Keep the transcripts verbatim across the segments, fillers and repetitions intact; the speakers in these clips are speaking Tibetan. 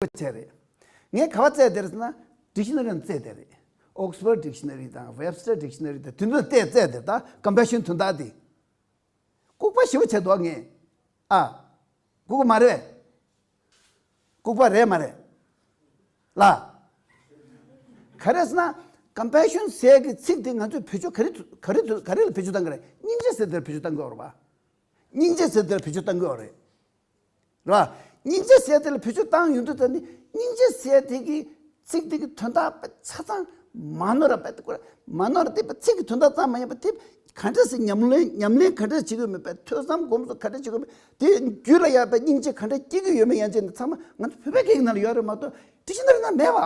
པ་བྱས་རེད། ངས་ག་བ་བཙལ་བསྡད་རེད་ཟེར་ན་ཌིག་ཤི་ན་རི་ནང་བཙལ་བསྡད་རེད། Oxford Dictionary་དང་Webster Dictionary་དང་དེ་ཚོ་བལྟས་བཙལ་བསྡད། ད་compassion་དོན་དག་དེ་ལྐུགས་པ་ཞེ་པོ་བྱས་འདུག་ངས། ཨ། ལྐུགས་པ་མ་རེད། ལྐུགས་པ་རེད་མ་རེད། ལ། ག་རེ་ཟེར་ན་compassion་ཟེར་གྱི་ཚིག་དེ་ང་ཚོས་བེད་སྤྱོད་ག་རེ་ག་རེ་ག་རེ་ལ་བེད་སྤྱོད་བཏང་གི་རེད། སྙིང་རྗེ་ཟེར་དེ་ལ་བེད་སྤྱོད་བཏང་གི་ཡོད་རེད་པ། སྙིང་རྗེ་ཟེར་དེ་ལ་བེད་སྤྱོད་བཏང་གི་ཡོད་རེད། རེད་པ། སྙིང་རྗེ་ཟེར་དེ་ལ་བེད་སྤྱོད་བཏང་ཡོང་དུས་ད་ནི་སྙིང་རྗེ་ཟེར་དེ་གི་ཚིག་དེ་གི་དོན་དག་པ་ཆ་ཚང་མ་ནོར་བ་དེ་ཁོ་མ་ནོར་དེ་པ་ཚིག་གི་དོན་དག་ཙམ་མ་ཡིན་པ་དེ་ག་འདྲ་སེ་ཉམས་ལེན་ཉམས་ལེན་ག་འདྲ་བྱེད་དགོས་མེད་པ་ཐོས་བསམ་སྒོམ་གསུམ་ག་འདྲ་བྱེད་དགོས་མེད་དེ་རྒྱུད་ལ་ཡོད་པའི་སྙིང་རྗེ་ག་འདྲ་སྐྱེ་གི་ཡོད་མེད་ཡང་ཅིག་ཚང་མ་ང་ཚོ་བོད་པའི་སྐད་ཀྱི་ནང་ལ་ཡོད་རེད་མ་གཏོགས་ཌིག་ཤི་ན་རི་ནང་མེད་པ།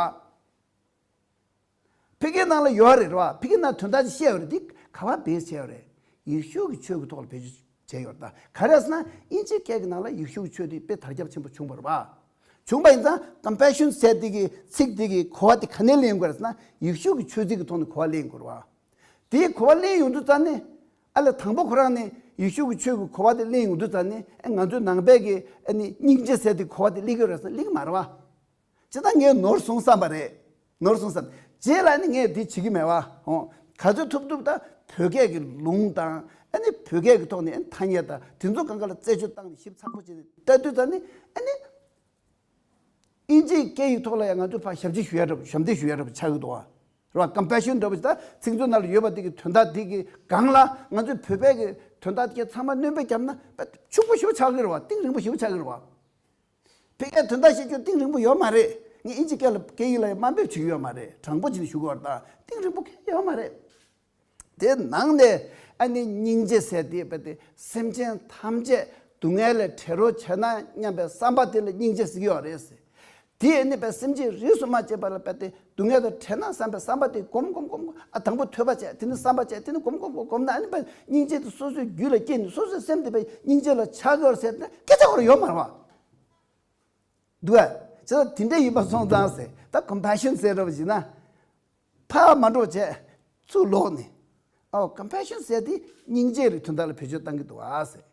ཕ་གིའི་ནང་ལ་ཡོད་རེད་རེད་པ། ཕ་གིའི་ནང་དོན་དག་ཅིག་བཤད་ཡོད་རེད། འདི་ག་བ་བེས་བྱས་ཡོད་རེད། ཡེ་ཤུ་གི་ཆོས་ཀྱི་ཐོག་ལ་བེད་སྤྱོད་བྱས་ཡོད་རེད་ད། ག་རེ་ཟེར་ན་དབྱིན་ཇིའི་སྐད་ཀྱི་ནང་ལ་ཡེ་ཤུ་གི་ཆོས་དེ་དཔེ་དར་ཁྱབ་ཆེན་པོ་བྱུང་བ་རེད་པ། བྱུང་བ་ཡིན་ཙང་ཀམ་པེ་ཤོན་ཟེར་དེ་གི་ཚིག་དེ་གི་གོ་བ་དེ་ག་ནས་ལེན་དགོས་རེད་ཟེར་ན་ཡེ་ཤུ་གི་ཆོས་ཚིག་གི་ཐོག་ནས་གོ་བ་ལེན་དགོས་རེད་པ། དེའི་གོ་བ་ལེན་ཡོང་དུས་ཙང་ནས་ཨ་ལས་དང་པོ་ཁོ་རང་ནས་ཡེ་ཤུ་གི་ཆོས་ཀྱི་གོ་བ་དེ་ལེན་ཡོང་དུས་ཙང་ནས་ཨ་ང་ཚོའི་ནང་པའི་གི་ཨ་ནི་སྙིང་རྗེ་ཟེར་དེ་གོ་བ་དེ་སླེབས་ཀྱི་རེད་ཟེར་ན་སླེབས་ཀྱི་མ་རེད་པ། ཇི་ལྟར་ངས་ནོར་སོང་བསམ་པ་རེད། ནོར་སོང་བསམ། རྗེས་ལ་ནི་ངས་འདི་བྱེད་ཀྱི་མེད་པ། འོ། ག་ཚོད་ཐུབ་ཐུབ་ད་བོད་སྐད་ཀྱི་ལུང་དང་ཨ་ནི་བོད་སྐད་ཀྱི་ཐོག་ནས་ཨ་ནི་ཐ་སྙད་དང་དེ་ཚོ་སྒང་ག་ལ་རྩད་གཅོད་བཏང་ནས་ཞིབ་ཚགས་པོ་བྱས་ནས་ལྟ་དུས་ད་ནི་ཨ་ནི་དབྱིན་ཇིའི་སྐད་ཡིག་ཐོག་ལ་ཡང་ང་ཚོས་ཕར་ཞབས་ཕྱི་ཞུ་ཡ་འདྲ་པོ་ཞབས་འདེགས་ཞུ་ཡ་འདྲ་པོ་ཆགས་ཀྱི་འདུག་བ། རེད་བ། ཀམ་པེ་ཤོན་འདྲ་པོ་ཞིག་ད་ཚིག་མཛོད་ནང་ལ་ཡོད་པ་དེ་གི་དོན་དག་དེ་གི་སྒང་ལ་ང་ཚོས་བོད་པའི་གི་དོན་དག་དེ་གི་ཚང་མ་སྣོན་པ་བརྒྱབ་ན་ཕྱུག་པོ་ཞེ་པོ་ཆགས་ཀྱི་རེད་བ། གཏིང་རིང་པོ་ཞེ་པོ་ཆགས་ཀྱི་རེད་བ། ཕ་གིའི་དོན་དག་བཤད་རྒྱུ་གཏིང་རིང་པོ་ཡོད་མ་རེད། ངས་དབྱིན་ཇི་སྐད་ལ་སྐད་ཡིག་ལ་ཡང་དམའ་འབེབས་བྱེད་ཀྱི་ཡོད་མ་རེད། དྲང་པོ་བྱས་ནས་ཞུ་དགོས་པ་དང་གཏིང་རིང་པོ་གང་ཡང་ཡོད་མ་རེད། དེ་ནང་ནས་ཨ་ནི་སྙིང་རྗེ་ཟེར་དེ་བས་ཏེ་སེམས་ཅན་ཐམས་ཅད་སྡུག་བསྔལ་ལས་བྲལ་རོགས་བྱས་ན་སྙམ་པའི་བསམ་པ་དེ་ལ་སྙིང་རྗེ་ཟེར་གྱི་ཡོད་རེད་ཟེར། དེ་ནི་བས་སེམས་ཅན་རིས་སུ་མ་ཆད་པ་ལ་བས་ཏེ་སྡུག་བསྔལ་དང་བྲལ་ན་བསམ་པའི་བསམ་པ་དེ་སྒོམ་སྒོམ་སྒོམ་སྒོམ། ཨ་དང་པོ་ཐོས་པ་བྱས། དེ་ནི་བསམ་པ་བྱས། དེ་ནི་སྒོམ་སྒོམ་སྒོམ་སྒོམ་ན་ཨ་ནི་བས་སྙིང་རྗེ་དེ་སོ་སོའི་རྒྱུད་ལ་སྐྱེས་ནས་སོ་སོའི་སེམས་དེ་བས་སྙིང་རྗེ་ལ་ཆགས་ཀྱི་ཡོད་ཟེར་ན་སྐད་ཆ་ཁོ་རང་ཡོད་མ་རེད་བ། འདུག་ག་ཅེས་དེ་འདྲ་ཡིན་པ་སོང་ཙང་ཟེར། ད་ཀམ་པེ་ཤོན་ཟེར་རོགས་བྱས་ན་ཕར་མ་འགྲོ་བྱས་ཚུར་ལོག་ནས། ཨོ་ཀམ་པེ་ཤོན་ཟེར་དེ་སྙིང་རྗེ་རེད། དོན་དག་ལ་བེད་སྤྱོད་བཏང་གི་འདུག་བ་ཟེར།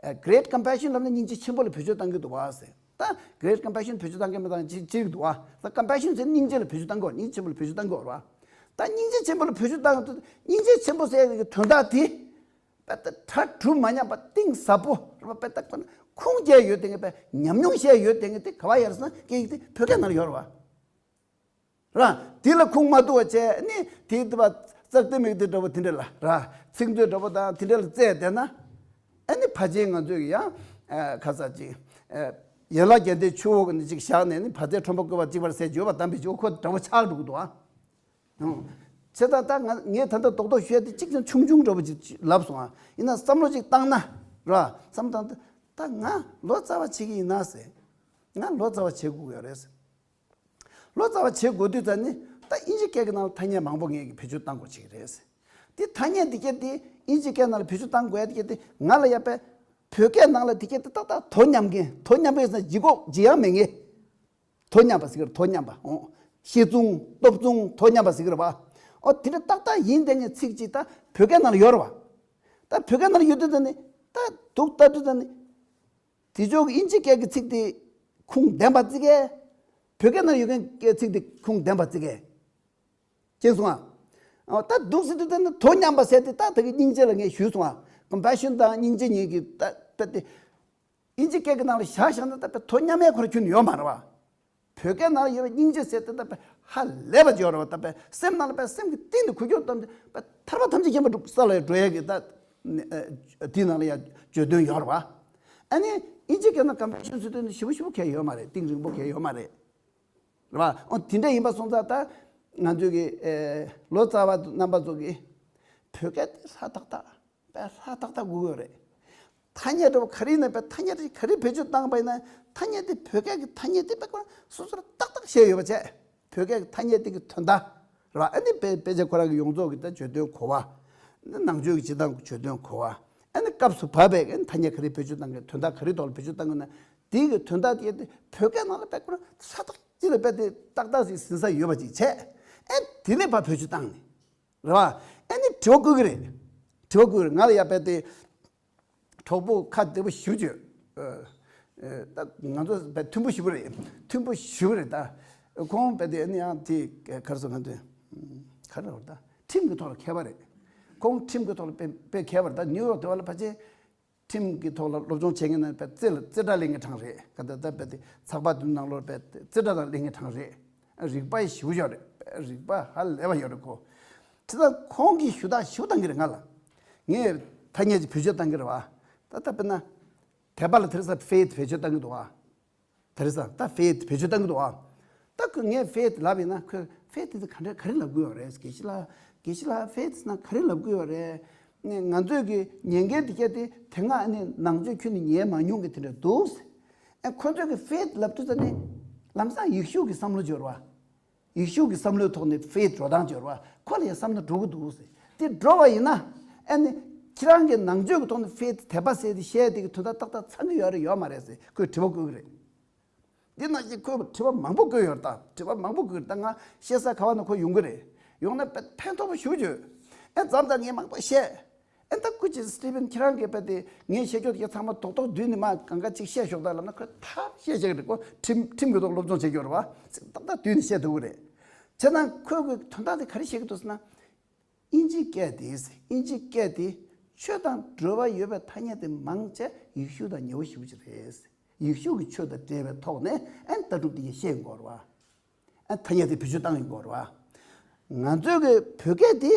ཨ་གྷི་རེ་ཊི་ཀམ་པེ་ཤོན་ལབ་ན་སྙིང་རྗེ་ཆེན་པོ་ལ་བེད་སྤྱོད་བཏང་གི་འདུག་བ་ཟེར། ད་གྷི་རེ་ཊི་ཀམ་པེ་ཤོན་བེད་སྤྱོད་བཏང་གི་མེད་དང་ཅི་ཅི་རིགས་འདུག་བ། ད་ཀམ་པེ་ཤོན་ཟེར་སྙིང་རྗེ་ལ་བེད་སྤྱོད་བཏང་གི་ཡོད། སྙིང་རྗེ་ཆེན་པོ་ལ་བེད་སྤྱོད་བཏང་གི་ཡོད་རེད་བ། ད་སྙིང་རྗེ་ཆེན་པོ་ལ་བེད་སྤྱོད་བཏང་དུས་སྙིང་རྗེ་ཆེན་པོ་ཟེར་གི་དོན་དག་དེ་པ་ད་གྲ་སྒྲིག་མ་ཉམས་པ་གཏིང་ཟབ་པོ་རེད་བ། པ་ད་ཁོ་ན་ཁུངས་སྐྱེལ་ཡོད་དེ་ངས་པ་ཉམས་མྱོང་བཤད་ཡོད་དེ་ངས་དེ་ག་བ་ཡར་སོང་སྐད་ཡིག་དེ་བོད་སྐད་ནང་ལ་ཡོད་རེད་བ། ར། དེ་ལ་ཁུངས་མ་གཏུགས་པ་བྱས་ནི་དེ་དུ་བ་ཙག་དེ་མིག་དེ་འདྲ་པོ་དེ་འདྲ་ལ་ར། ཚིག་མཛོད་འདྲ་པོ་དང་དེ་འདྲ་ལ་བཙལ་བསྡད་ན། ཨ་ནི་ཕལ་ཆེར་ང་ཚོས་ཀྱི་ཡང་ཁ་ས་ཅིག་ཡན་ལག་བརྒྱད་ལྡན་ཆུ་བོ་གི་ནི་ཅིག་བཞག་ནས་ནི་བ་ཚྭའི་ཁྲོན་པ་བསྐོལ་བ་གཅིག་པར་ཟད་བརྗོད་པ་དམ་པའི་ཆོས་ཁོ་འདྲ་པོ་ཆགས་འགྲོ་གི་འདུག་ཨ། བྱས་ཙང་ད་ང་ངས་ད་ལྟ་རྡོག་རྡོག་ཤོད་དེ་གཅིག་ཀྱང་ཆུང་ཆུང་འདྲ་པོ་ཅིག་ལབ་སོང་ཨ། ཡིན་ན་བསམ་བློ་ཅིག་བཏང་ན་ར། བསམ་བཏང་ད་ད་ང་ལོ་ཙཱ་བ་བྱེད་ཀྱི་ཡིན་ན་ཟེར། ང་ལོ་ཙཱ་བ་བྱེད་དགོས་ཀྱི་ཡོད་རེད་ཟེར། ལོ་ཙཱ་བ་བྱེད་དགོས་དུས་ཙ་ནི་ད་དབྱིན་ཇི་སྐད་ཀྱི་ནང་ལ་ཐ་སྙད་མང་པོ་ངས་ཀྱི་བེད་སྤྱོད་བཏང་དགོས་ཆེ་གི་རེད་ཟེར། དེ་ཐ་སྙད་འདི་སྐད་དེ་དབྱིན་ཇི་སྐད་ནང་ལ་བེད་སྤྱོད་བཏང་དགོས་ཡ་འདི་སྐད་དེ་ང་ལ་ཡ་པའི་བོད་སྐད་ནང་ལ་འདི་སྐད་དེ་ཏག་ཏག་དོ་མཉམ་མཁན། དོ་མཉམ་མཁན་ཟེར་ན་ལྗིད་ཁོག་ལྗིད་ཡང་མེད་མཁན། དོ་མཉམ་པ་ཟེར་གི་རེད། དོ་མཉམ་པ། ཨོ། ཤེས་མཚུངས་སྟོབས་མཚུངས་དོ་མཉམ་པ་ཟེར་གི་རེད་བ། ཨོ་དེ་འདྲ་ཏག་ཏག་ཡིན་བསྡད་མཁན་ཚིག་ཅིག་ད་བོད་སྐད་ནང་ལ་ཡོད་རེད་བ། ད་བོད་སྐད་ནང་ལ་ཡོད་དུས་ད་ནི་ད་འདུག་ལྟ་དུས་ད་ནི། དེ་ཕྱོགས་ཀྱི་དབྱིན་ཇི་སྐད་ཀྱི་ཚིག་དེ་ཁུངས་ལྡན་པ་བརྩི་གི། བོད་སྐད་ནང་ཡོད་མཁན་སྐད་ཚིག་དེ་ཁུངས་ལྡན་པ་བརྩི་གི། མཁྱེན་སོང་ཨ། ཨོ་ད་འདུག་ཟེར་དུས་ད་ནི་དོ་མཉམ་པ་ཟེར་དེ་ད་ད་གི་སྙིང་རྗེ་ལ་ངས་ཞུས་སོང་ཨ། ཀམ་པེ་ཤོན་དང་སྙིང་རྗེ་གཉིས་ཀྱི་ད་ད་དེ། དབྱིན་ཇི་སྐད་ཀྱི་ནང་ལ་བཞག་བཞག་ན་ད་དཔེ་དོ་མཉམ་ཡས་ཁོ་རང་ཁྱོན་ནས་ཡོད་མ་རེད་བ། བོད་སྐད་ནང་ལ་ཡོད་པའི་སྙིང་རྗེ་ཟེར་དེ་ད་དཔེ་ཧ་ལས་པ་ཅིག་ཡོད་རེད་བ། ད་དཔེ་སེམས་ནང་ལ་དཔེ་སེམས་ཀྱི་གཏིང་དུ་འཁུར་རྒྱུ་བཏང་སྟེ་དཔེ་ཐར་པ་ཐམས་ཅད་མཁྱེན་པ་འགྲུབ་ས་ལ་འགྲོ་ཡས་ཀྱི་ད་དེའི་ནང་ལ་ཡང་བརྗོད་དོན་ཡོད་རེད་བ། ཨ་ནི་དབྱིན་ཇི་སྐད་ནང་ཀམ་པེ་ཤོན་ཟེར་དུས་ནི་ཞེ་པོ་ཞེ་པོ་གལ་ཡོད་མ་རེད། གཏིང་རིང་པོ་གལ་ཡོད་མ་རེད། རེད་བ། ཨོ་དེ་འདྲ་ཡིན་པ་སོང་ཙང་ད་ང་ཚོས་ཀྱི་ཨེ་ལོ་ཙཱ་བ་རྣམ་པ་ཚོ་གིས་བོད་སྐད་དེ་ཧྲ་ཏག་ཏག་དཔེ་ཧྲ་ཏག་ཏག་དགོས་ཀྱི་ཡོད་རེད། ཐ་སྙད་འདྲ་པོ་ག་རེ་ཡིན་ན་དཔེ་ཐ་སྙད་དེ་ག་རེ་བེད་སྤྱོད་བཏང་པ་ཡིན་ན་ཐ་སྙད་དེ་བོད་སྐད་ཀྱི་ཐ་སྙད་དེ་དཔེ་ཁོ་རང་སོ་སོར་ཏག་ཏག་བཤད་ཡོད་པ་བྱས། བོད་སྐད་ཀྱི་ཐ་སྙད་དེ་གི་དོན་དག་རེད་བ། ཨ་ནི་དཔེ་དཔེ་ཆ་ཁོ་རང་གི་ཡོངས་རྫོགས་ཀྱི་ད་བརྗོད་དོན་གོ་བ། ནང་ཆོས་ཀྱི་སྤྱི་དང་གི་བརྗོད་དོན་གོ་བ། ཨ་ནི་སྐབས་སུ་བབས་པའི་ཨ་ནི་ཐ་སྙད་ག་རེ་བེད་སྤྱོད་བཏང་གི། དོན་དག་ག་རེ་ཐོག་ལ་བེད་སྤྱོད་བཏང་གི་ན་དེ་གི་དོན་དག་དེ་དེ་བོད་སྐད་ནང་ལ་དཔེ་ཁོ་རང་ཧྲ་ཏག་ཅིག་ལ་དཔེ་དེ་ཏག་ཏག་ཅིག་ཟིན་ས་ཡོད་པ་ཅིག་བྱས། ཨེ་དེ་ནས་ཕར་བེད་སྤྱོད་བཏང་ནས། རེད་བ། ཨ་ནི་དྲི་བ་བཀོད་ཀྱི་རེད། དྲི་བ་བཀོད་ཀྱི་རེད། ང་ལ་ཡ་དཔེ་དེ་གྲོགས་པོ་ཁ་བདེ་པོ་ཞེ་པོ་ཅིག་ཡོད། ད་ང་ཚོ་དཔེ་མཐུན་པོ་ཞེ་པོ་རེད། མཐུན་པོ་ཞེ་པོ་རེད་ད། ཁོང་དཔེ་དེ་ནི་ཡང་དེ་ག་རེ་ཟེར། ང་ཚོས་ག་རེ་ལབ་དགོས་རེད་ད། ཁྲིམས་ཀྱི་ཐོག་ལ་མཁས་པ་རེད། ཁོང་ཁྲིམས་ཀྱི་ཐོག་ལ་དཔེ་དཔེ་མཁས་པ་རེད་ད། ནིའུ་ཡོག་དེ་བ་ལ་ཕལ་ཆེར་ཁྲིམས་ཀྱི་ཐོག་ལ་སློབ་སྦྱོང་བྱེད་མཁན་ནི་དཔེ་རྩེ་ལ་རྩེ་གྲ་ལེན་མཁན་གྲངས་རེད། ག་ད་ད་དཔེ་དེ་ཚགས་པར་དེ་ནང་ལོགས་དཔེ་རྩེ་གྲ་དང་ལེན་མཁན་གྲངས་རེད། རིག་པ་ཞེ་པོ་ཡོད་རེད། རིག་པ་ཧ་ལས་པ་ཡོད་རེད་ཁོ། དེ་ད་ཁོང་གིས་ཞུ་དག་ཞེ་པོ་བཏང་གི་རེད་ང་ལ། ངས་ཐ་སྙད་ཅིག་བེད་སྤྱོད་བཏང་གི་རེད་བ། ད་ད་དཔེར་ན། དད་པ་ལ་དེ་རིང་སང་ཕེ་ཐི་བེད་སྤྱོད་བཏང་གི་འདུག་བ། དེ་རིང་སང་ད་ཕེ་ཐི་བེད་སྤྱོད་བཏང་གི་འདུག་བ། ད་ཁོས་ངས་ཕེ་ཐི་ལབ་ཡིན་ན། ཁོས་ཕེ་ཐི་དེ་ག་འདྲ་ག་རེ་ལབ་དགོས་ཡོད་རེད། དགེ་བཤེས་ལགས། དགེ་བཤེས་ལགས། ཕེ་ཐི་ཟེར་ན་ག་རེ་ལབ་དགོས་ཡོད་རེད། ནས་ང་ཚོས་ཀྱི་ཉན་མཁན་དེ་གྱད་དེ་དེ་སྔ་ཨ་ནི་ནང་ཆོས་ཁྱོན་ནས་ཉན་མ་མྱོང་གི་དེ་འདྲ་འདུག་ཟེར། ཨ་ཁོ་ཚོས་ཀྱི་ཕེ་ཐི་ལབ་དུས་ཙ་ནས་ལམ་སང་ཡེ་ཤུ་གི་བསམ་བློ་འབྱོར་བ། ཡེ་ཤུ་གི་བསམ་བློའི་ཐོག་ནས་ཕེ་ཐི་འགྲོ་སྟངས་འབྱོར་བ། ཁོ་ལ་ཡང་བསམ་བློ་འགྲོ་གི་འདུག་ཟེར། དེ་འགྲོ་བ་ཡིན་ན། ཨ་ནི་ཁྱེད་རང་གི་ནང་ཆོས་ཀྱི་ཐོག་ནས་ཕེ་ཐི་དད་པ་ཟེར་དེ་བཤད་དེ་གི་དོན་དག་ཏག་ཏག་ཚང་གི་ཡོད་རེད་ཡོད་མ་རེད་ཟེར་ཁོས་དྲི་བ་བཀོད་ཀྱི་རེད། འདི་ནང་བཞིན་ཁོས་དྲི་བ་མང་པོ་བཀོད་ཡོད་རེད་ད། དྲི་བ་མང་པོ་བཀོད་ད། ང་བཤད་ས་ག་བ་ན་ཁོ་ཡོང་གི་རེད། ཡོང་ན་ཕན་ཕན་ཐོགས་པོ་ཞེ་པོ་ཅིག་ཡོད། ཨེ་མཚམས་མཚམས་ངས་མང་པོ་བཤད། ཨེ་ད་སྐུ་མཁྱེན་སི་ཊི་ཕན་ཁྱེད་རང་གིས་དཔེ་དེ་ངས་བཤད་རྒྱུ་དེ་ཚང་མ་རྡོག་རྡོག་བསྡུས་ནས་མར་གང་ག་ཅིག་བཤད་ཤོག་ད་ལབ་ན། ཁོས་ཐབས་ཤེས་བྱེད་ཀྱི་རེད། ཁོ་ཁྲིམས་ཁྲིམས་ཀྱི་ཐོག་སློབ་སྦྱོང་བྱེད་ཀྱི་ཡོད་རེད་བ། ཏག་ཏག་བསྡུས་ནས་བཤད་ཐུབ་ཀྱི་རེད། བྱས་ཙང་ཁོས་ཀྱི་དོན་དག་དེ་ག་རེ་བཤད་ཀྱི་འདུག་ཟེར་ན། དབྱིན་ཇིའི་སྐད་དེ། དབྱིན་ཇིའི་སྐད་དེ་ཆོས་དང་འབྲེལ་བ་ཡོད་པའི་ཐ་སྙད་དེ་མང་ཆེ་ཡེ་ཤུ་དང་ཉེ་བོ་ཞེ་པོ་ཅིག་རེད། ཡེ་ཤུ་གི་ཆོས་དང་འབྲེལ་བའི་ཐོག་ནས་ཨན་ལྟ་གྲུབ་དེ་བཤད་ཡོང་གི་ཡོད་རེད་བ། ཨན་ཐ་སྙད་དེ་བེད་སྤྱོད་བཏང་ཡོང་གི་ཡོད་རེད་བ། ང་ཚོའི་གི་བོད་སྐད་དེ་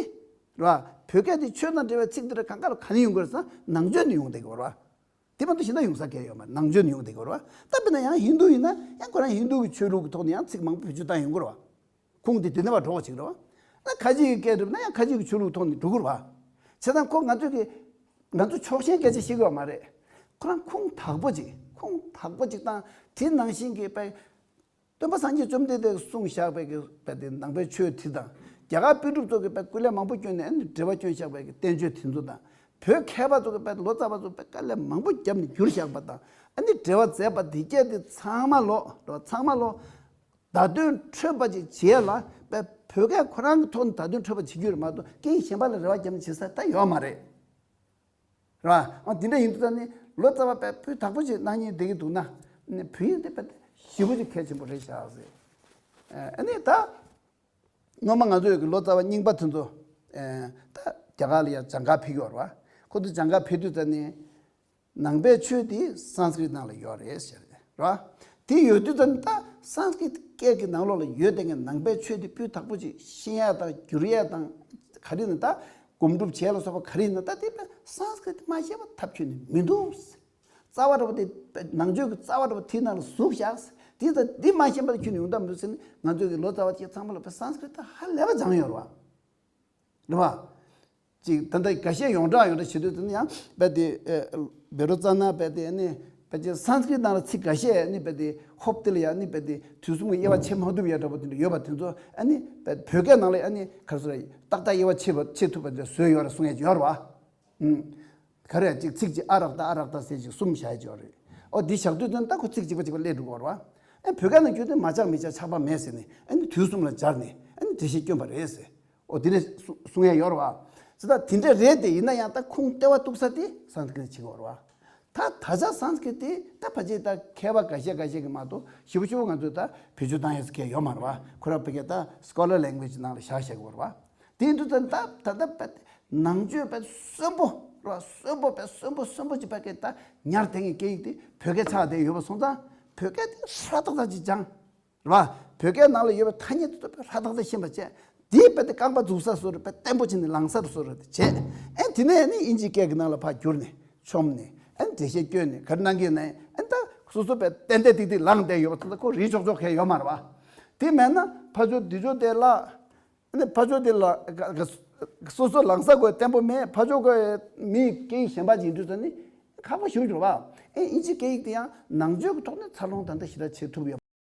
རེད་བ། བོད་སྐད་དེ་ཆོས་དང་འབྲེལ་བའི་ཚིག་འདི་ར་གང་ག་ལ་ག་ནས་ཡོང་གི་རེད་ཟེར་ན་ནང་ཆོས་ནས་ཡོང་བསྡད་ཀྱི་ཡོད་རེད་བ། དེ་མ་གཏོགས་གཞན་དག་ཡོང་ས་གང་ཡང་ཡོད་མ་རེད། ནང་ཆོས་ནས་ཡོང་བསྡད་ཀྱི་ཡོད་རེད་བ། ད་དཔེར་ན་ཡང་ཧིན་རྡུ་ཡིན་ན་ཡང་ཁོ་རང་ཧིན་རྡུ་གི་ཆོས་ལུགས་ཀྱི་ཐོག་ནས་ཡང་ཚིག་མང་པོ་བེད་སྤྱོད་བཏང་ཡོང་གི་རེད་བ། ཁུངས་དེ་དེ་ནས་བ་འགྲོ་བ་ཅིག་རེད་བ། ད་ཁ་ཆེ་གི་སྐད་འགྲུབ་ན་ཡང་ཁ་ཆེ་གི་ཆོས་ལུགས་ཐོག་ནས་འགྲོ་གི་རེད་བ། བྱས་ཙང་ཁོ་ང་ཚོས་ཀྱི་ང་ཚོ་ཕྱོགས་ཞེན་སྐད་ཆ་བཤད་གི་ཡོད་མ་རེད། ཁོ་རང་ཁུངས་དག་པོ་ཅིག་ཁུངས་དག་པོ་ཅིག་དང་། དེ་ནང་བཞིན་གྱི་དཔེ་སྟོན་པ་སངས་རྒྱས་བཅོམ་ལྡན་འདས་ཀྱིས་གསུངས་བཞག་པའི་གི་དཔེ་དེ་ནང་པའི་ཆོས་དེ་དང་། རྒྱ་གར་པཎ་གྲུབ་ཚོ་གིས་དཔེ་སྐུ་ལས་མང་པོ་བསྐྱོན་ནས་ཨ་ནི་འགྲེལ་པ་བསྐྱོན་བཞག་པའི་གི་བསྟན་བཅོས་དེ་ཚོ་དང་། བོད་མཁས་པ་ཚོ་གིས་དཔེ་ལོ་ཙཱ་བ་ཚོ་དཔེ་དཀའ་ལས་མང་པོ་བརྒྱབ་ནས་བསྒྱུར་བཞག་པ་དང་། ཨ་ནི་འགྲེལ་པ་མཛད་པ་དེ་གྱད་དེ་ཚང་མ་ལོ་ཚང་མ་ལོ། བརྡ་དོན་འཕྲོད་པ་ཅིག་བྱེད་ཡ་ལ་དཔེ་བོད་སྐད་ཁོ་རང་གི་ཐོག་ནས་བརྡ་དོན་འཕྲོད་པ་བྱེད་རྒྱུ་རེད་མ་གཏོགས་རྐྱེན་གཞན་པ་ལ་རེ་བ་བརྒྱབ་ནས་བྱེད་ས་ད་ཡོད་མ་རེད། རེད་བ། འོ་དེ་འདྲ་ཡིན་དུས་ད་ནི་ལོ་ཙཱ་བ་དཔེ་སྤུས་དག་པོ་ཅིག་གནང་མཁན་བསྡད་ཀྱི་འདུག་ན། ནི་བོད་ཡིག་དེ་དཔེ་ཞེ་པོ་ཅིག་གལ་ཆེན་པོ་རེད་ཤག་ཟེར། ཨ་ནི་ད་སྔོན་མ་ང་ཚོ་ཡོད་ཀྱི་ལོ་ཙཱ་བ་རྙིང་པ་དེ་ཚོ་ད་རྒྱ་གར་ལ་ཡང་སྦྱང་གར་ཕེབས་ཀྱི་ཡོད་རེད་བ། ཁོ་ཚོ་སྦྱང་གར་ཕེབས་དུས་ད་ནི། ནང་པའི་ཆོས་དེ་སཾ་སྐྲྀཏ་ནང་ལ་ཡོད་རེད་ཟེར་རེད་བ། དེ་ཡོད་དུས་ཙམ་ད་སཾ་སྐྲྀཏ་སྐད་ཀྱི་ནང་ལོགས་ལ་ཡོད་བསྡད་མཁན་ནང་པའི་ཆོས་དེ་སྤུས་དག་པོ་ཅིག་ཤེས་ཡ་དང་བསྒྱུར་ཡ་དང་། ག་རེ་ཡིན་ན་ད་སྒོམ་སྒྲུབ་བྱས་ལ་སོགས་པ་ག་རེ་ཡིན་ན་ད་དེ་སཾ་སྐྲྀཏ་མ་ཤེས་པ་ཐབས་ཁྱོན་ནས་མི་འདུག། རྩ་བ་འདྲ་པོ་དེ་ནང་ཆོས་ཀྱི་རྩ་བ་འདྲ་པོ་དེའི་ནང་ལ་ཟུག་བཞག། དེ་ད་འདི་མ་ཤེས་པ་ཁྱོན་ནས་ཡོང་ཐབས་མི་འདུག་ཟེར་ནས་ང་ཚོའི་གི་ལོ་ཙཱ་བ་དེ་ཚང་མ་ལ་སཾ་སྐྲྀཏ་ཧ་ལས་པ་སྦྱངས་ཡོད་རེད་བ། རེད་བ། ཅིག་ད་ལྟ་འགའ་ཤས་ཡོངས་གྲགས་ཡོངས་གྲགས་བྱེད་དུས་དེ་ནི་ཡང་རྦད་དེ་བཻ་རོ་ཙ་ན་རྦད་དེ་ནི་རྦད་དེ་སཾ་སྐྲྀཏ་ནང་ལ་ཚིག་འགའ་ཤས་ནི་རྦད་དེ་ཧོབ་དེ་ལ་ཡང་ནི་རྦད་དེ་དུས་གསུམ་གྱི་དབྱེ་བ་ཕྱེ་མ་ཐུབ་ཡ་འདྲ་པོ་དེ་འདྲ་ཡོད་པ་དེ་ཚོ་ཨ་ནི་རྦད་བོད་སྐད་ནང་ལ་ཨ་ནི་ག་རེ་ཟེར་ཏག་ཏག་དབྱེ་བ་ཕྱེ་བ་ཕྱེ་ཐུབ་པ་འདྲ་བཟོས་ཡོད་རེད་གསུང་ཡ་ཅིག་ཡོད་རེད་བ། ཨུམ། ག་རེ་ཅིག་ཚིག་ཅིག་ཨ་རག་ཏ་ཨ་རག་ཏ་ཟེར་ཅིག་གསུམ་བཞག་ཅིག་ཡོད་རེད། ཨོ་འདི་བཞག་དུས་དོན་ད་ཁོ་ཚིག་གཅིག་པ་གཅིག་པ་སླེབས་འགྲོ་གི་ཡོད་རེད་བ། ཨ་བོད་སྐད་ནང་བསྒྱུར་དུས་མ་ཆགས་མི་ཆགས་ཆགས་པ་མེད་ཟེར་ནས་ཨ་ནི་དུས་གསུམ་ལ་སྦྱར་ནས་ཨ་ནི་འགྲེལ་བཤད་བསྐྱོན་པ་རེད་ཟེར། ཨོ་འདི་ནས་གསུ་གསུང་ཡ་ཡོད་རེད་བ། ཟེར་ད་དེ་འདྲ་རེད་དེ་ཡིན་ན་ཡང་ད་ཁུངས་ལྟེ་བ་གཏུགས་ས་དེ་སཾ་སྐྲྀཏ་བྱེད་ཀྱི་ཡོད་རེད་བ། ད་ད་ཆ་སཾ་སྐྲྀཏ་དེ་ད་ཕལ་ཆེར་ད་མཁས་པ་འགའ་ཤས་འགའ་ཤས་ཀྱིས་མ་གཏོགས་ཞེ་པོ་ཞེ་པོ་ང་ཚོས་ད་བེད་སྤྱོད་བཏང་ཡས་མཁན་ཡོད་མ་རེད་བ། ཁོ་རང་ཕ་གིར་ད་སི་ཀོ་ལར་ལེང་གུ་ཨེ་ཇི་ནང་ལ་བཞག་བཞག་གི་ཡོད་རེད་བ། དེ་ཡིན་དུས་ད་ད་ད་ད་ནང་ཆོས་དཔེ་གསོན་པོ་ར་གསོན་པོ་དཔེ་གསོན་པོ་གསོན་པོ་ཅིག་ཕ་གིར་ད་ཉར་བསྡད་མཁན་སྐད་ཡིག་དེ་བོད་སྐད་ཆགས་བསྡད་ཡོད་པ་སོང་ཙང་བོད་སྐད་དེ་སྲ་ཏག་ཏག་ཅིག་སྦྱངས་ར། བོད་སྐད་ནང་ལ་ཡོད་པའི་ཐ་སྙད་དེ་ཚོ་དཔེ་སྲ་ཏག་ཏག་ཤེས་པ་བྱས། དེའི་དཔེ་དེ་རྐང་པ་འཛུགས་ས་བཟོ་རེད། དཔེ་བརྟན་པོ་བྱས་ནས་ལངས་ས་བཟོ་རེད་བྱས། ཨེ་དེ་ནས་ནི་དབྱིན་ཇིའི་སྐད་ཀྱི་ནང་ལ་ཕར་བསྒྱུར་ནས་ཆོམས་ནས་ཨེ་འགྲེལ་བཤད་བསྐྱོན་ནས་ག་རེ་གནང་གི་ཡིན་ན་ཨེ་ད་སོ་སོ་དཔེ་ཏན་ཏན་ཏིག་ཏིག་ལངས་བསྡད་ཡོད་པ་ཚོ་ད་ཁོ་རིག་ཆོག་ཆོག་གང་ཡང་ཡོད་མ་རེད་བ། དེ་མེད་ན་ཕ་ཇོ་དེ་ཇོ་དེ་ལ། ཨ་ནི་ཕ་ཇོ་དེ་ལ་ག་ག་སོ་སོ་ལངས་ས་དགོས་བརྟན་པོ་མེད། ཕ་ཇོ་དགོས་མི་སྐད་ཡིག་གཞན་པ་ཅིག་ཡིན་དུས་ཙ་ནི་ཁག་པོ་ཞེ་པོ་འགྲོ་བ། ཨེ་དབྱིན་ཇི་སྐད་ཡིག་དེ་ཡང་ནང་ཆོས་ཀྱི་ཐོག་ནས་འཚར་ལོངས་ད་ལྟ་ཞེ་དྲག་བྱེད་ཐུབ་ཡོད།